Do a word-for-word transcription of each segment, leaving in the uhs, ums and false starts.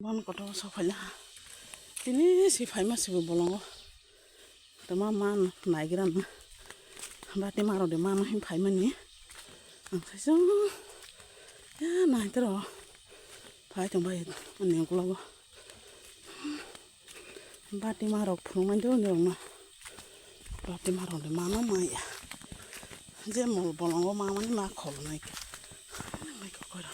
Bon kotor sok phaila. Tini si phaima sibo bolongo. Tama man naigra na. Bati maro de mano hin phaimani. Ang saisung. Ya naitero. Phai tong bai ani uklogo. Bati marok phunuknai do ni rokno. Bati marok de mano maya. Je mol bolongo mamani ma kholnai. Mai kokoro.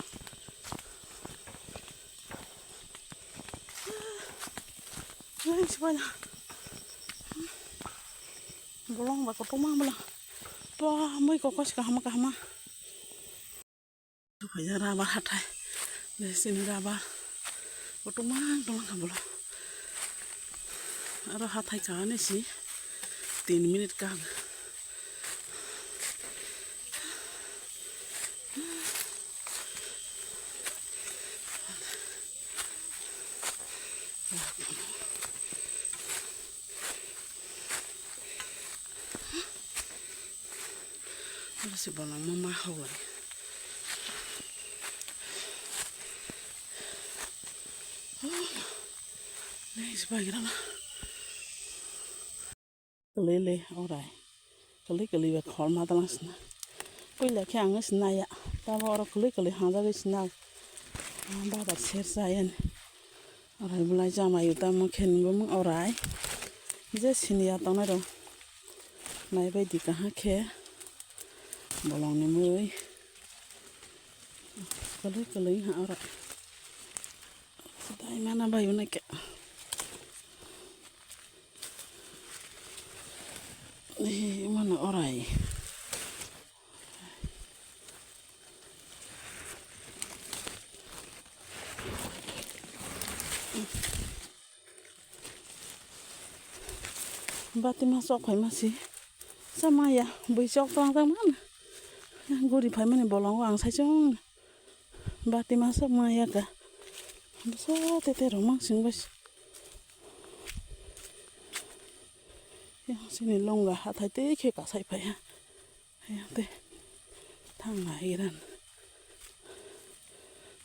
Bolong ba kotorma bolong. Pa, mui kokos kahama kahama. Phaiya rubber hathai. Sini rubber. Kotorma bolong ka bolong. Aro hathai chani si tin minute ka. Oro se bolongma ma howlai. Nai se bagrana. Kwlwi le orai. Kwlwi kwlwi ba khorma dana sina. Puila khe ang sina ya. Tamo oro kwlwi kwlwi hanjagwi sina. Baba ser sa yani. Orai belai jamai o tamo khe nini bumung orai. Je siniya tongnai rok. Nai bai di kaha khe. Bolong ni mui. Kwlwi kwlwi ha orai. Dai mana bai unai khe. Eh, mana orai. Bati ma sok phai ma si. Sa ma ya, bui sok tang tang mana. Guri phai mani bolong ang sai chong. Bati ma sok ma ya ka. Bwsa tete rok mang sing bai. Yang sini longga hathai tei khe kasai phai ha. Yang tei thang na hiran.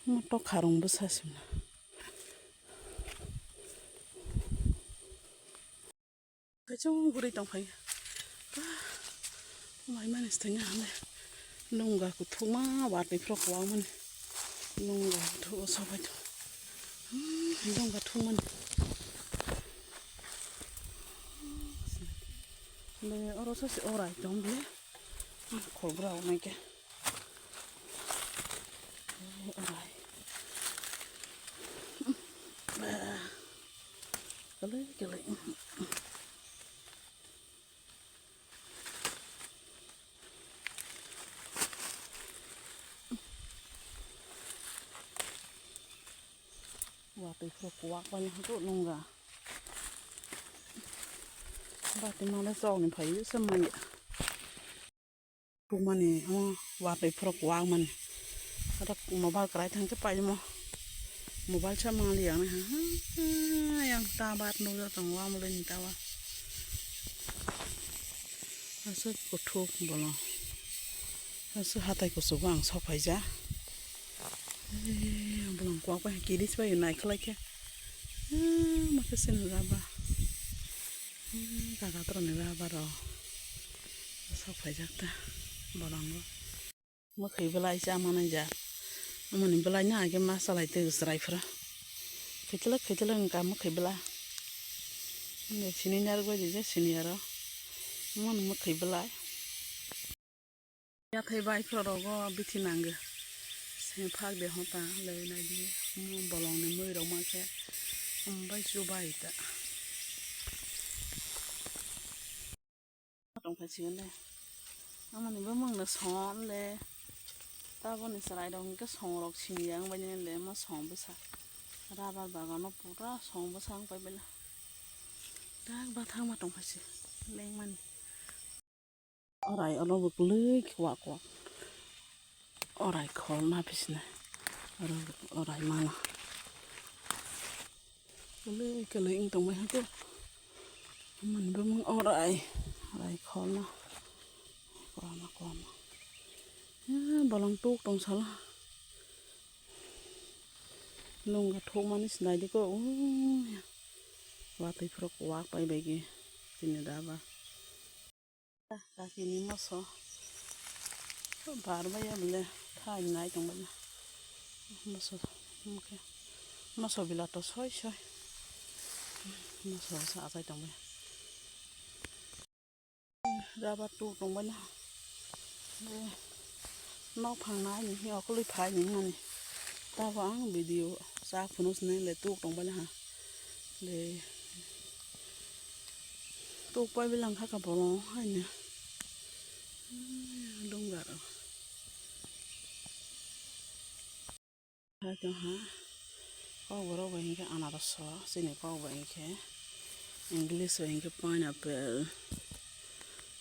Mo to kharung bwsa simna. Kaichung guri tong phai. Mai mani sthai hande. Nungga kuthukma watwi phro kwak mani. Nungga kuthuk o sobai tong. Hmm, nungga thuk mani. Le oro sasi orai tong le. Khobra onai ke. Orai. Kalai, kalai. Watwi phro kuwak bai hwnkhe nungga. Bati male chokni phaiwi se manya. Thukmani, omo watwi phro kuwak mani. Oro mobile kwrai thang khe paimo. Mobile sa manliya wngkha. Yang tower nukjak tongo, amolini tower. Aswk kuthuk bolong. Aswk hatai kuchugo ang sok phaijak. Bolong kuwak bai kiris bai naikhlai khe. Makhe sini rubber. Kaga toroni rubber rok. Sok phaijak ta bolongo. Mwkhwi belai cha manai ja. Amoni belai no age ma salai tei chwrai phra. Khaitlak khaitlak wngkha mwkhwi belai. Sini narwk bai rijak sini aro. Amoni mwkhwi belai. Yathai bai phra rogo bithi nango. Se phak de hota le nai di. Bolong ni mui rok ma khe. Ambai chubai ta. Tongkha chikon le. Amoni bumung no song le. Taboni chwrai rok hwnkhe song rok sini yang bai le ma song bwsa. Rubber bagan o pura song bwsa wng pai bela. Tak bathang ma tongkha si lengmani. Orai ono bo kwlwi khe wa kwak. Orai khol ma pisina. Oro orai mano. Kwlwi kwlwi wng tongmani hwnkhe. Mani bumung orai. Orai kholna. Kwlama kwlama. Bolong tuk tong sala. Lungga thokmani sinai diko, uh, watwi phuru kwak pai bai khe chini daba. Kakini moso bar bai ya bole thai nai tong bai na. Moso, okay. Moso bila to soi soi. Moso sa achai tong bai. Rubber tuk tong bai na. Nok phang nai ni, okolwi phai ni mani. Tabo ang video sa phunuk sinai le tuk tong bai na ha. Le tuk pai bilang kha ka bolong hai ni. Lungga ro. Hai tong ha. Kok borok bai hinkhe anaros o, chini kok bai hinkhe English bai hinkhe pineapple.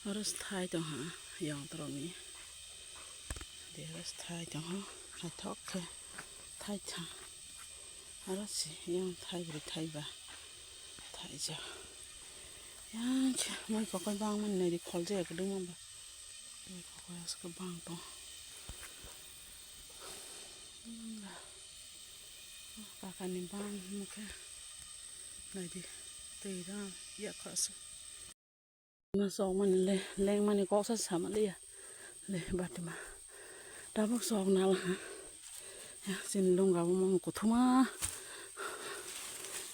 Oro se thai tong ha, yang torok ni. De oro se thai tong ha, naithok khe thai tha. Oro se yang thai bwrwi thai ba thai ja. Yang khe moi kokoi bang mani nai di khol jaya kwdwng ma ba. Moi kokoi aske bang tong. Kakani bang mokhe naidi twi rang yakha se. Ma sok mani le leng mani kok sa sama liya le batima tabuk sok nal ha. Ya, chini lungga bo mung kuthuma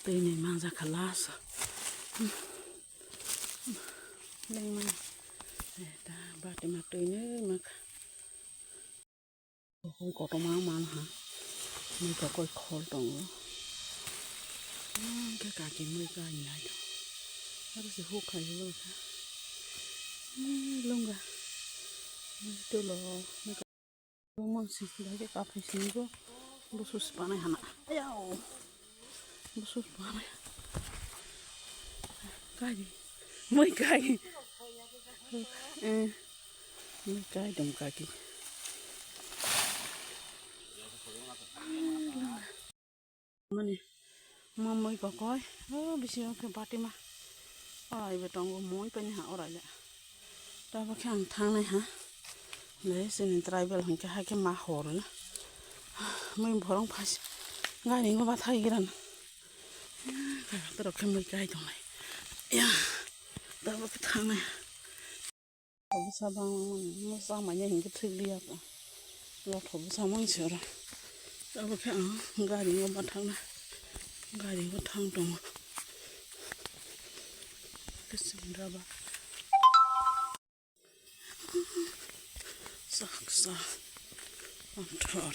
twi ni manja kha last. Leng mani ta batima twi ni maka. Kothoma man ha. Mui kokoi khol tongo. Hwnkhe kaki mui kai nai. Aro se huk khai huk kha. Lungga. Tolo. Mui ka-, mui si bai khe kaphai singo. Busus panai hana. Ayao. Busus panai. Kai. Mui kai. Eh. Mui kai dong kaki. Mani, ma mui kokoi, o bisi o khe batima. Orai bo tongo mui pani ha orai le. Tabo khe ang thangnai ha. Le sini tribal hwnkhe ha khe ma hor le. Mui borong phai gari ngo bathai giran. Torok khe mui kai tongnai. Ya, tabo khe thangnai ha. Bwsa bang mano, bwsa manya hinkhe thik liya kha. Lotho bwsa mangsi oro. Abo khe ang gari o bathakna, gari o thang tongo. Khe sindra ba. Sak sa. Anthor.